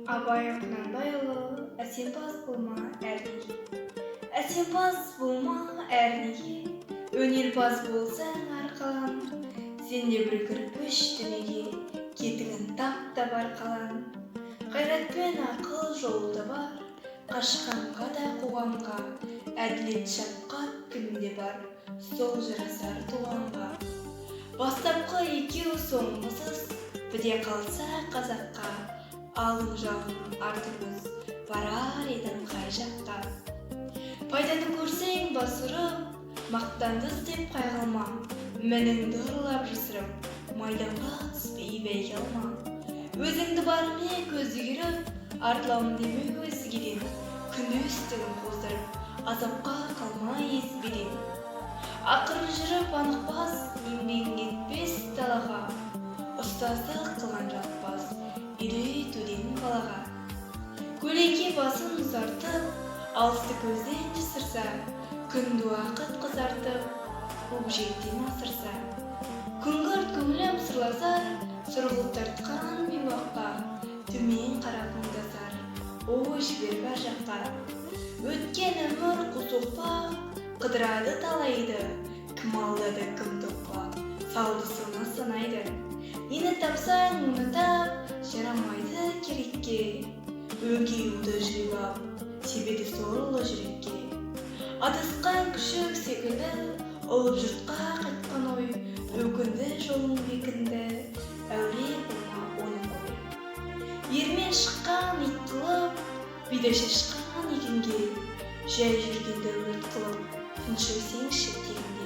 Абай Құнанбайұлы, «Әсемпаз болма әрнеге». Әсемпаз болма әрнеге, өнерпаз болсаң арқалан. Сен де бір кірпіш дүниеге, кетігін тап та арқалан. Қайратпен ақыл жол табар, қашқанға да қуғанға. Әділет, шапқат кімде бар, сол жарасар туғанға. Бастапқы екеу соңғысыз біте қалса қазаққа, алдың жалын, артың үз, барар едің қай жаққа? Пайданы көрсең бас ұрып, мақтанды іздеп қайғылма. Мініңді ұрлап, жасырып, майданға түспей бәйге алма. Өзіңді барымен көзі керіп, артыламын деме өзгеден. Күндестігін қоздырып, азапқа қалма езбеден. Ақырын жүріп, анық бас, еңбегің кетпес далаға. Ұстаздық қылған жалықпас, үйретуден балаға. Көлеңке басын ұзартып, алысты көзден жасырса, күнді уақыт қызартып, көкжиектен асырса. Күңгірт көңілім сырласар, сұрғылт тартқан бейуаққа. Төмен қарап мұңдасар, ой жіберіп ар жаққа. Өткен өмір қу соқпақ, қыдырады талайды. Кім алдады, кім тоқпақ салды, соны санайды. Нені тапсаң, оны тап, жарамайды керекке. Өңкей уды жиып ап, себеді сорлы жүрекке. Адасқан күшік секілді, ұлып жұртқа қайтқан ой. Өкінді, жолың бекінді, әуре болма, оны қой. Ермен шыққан ит қылып, бидай шашқан егінге, жай жүргенді өрт қылып, тыныш өлсеңші тегінге.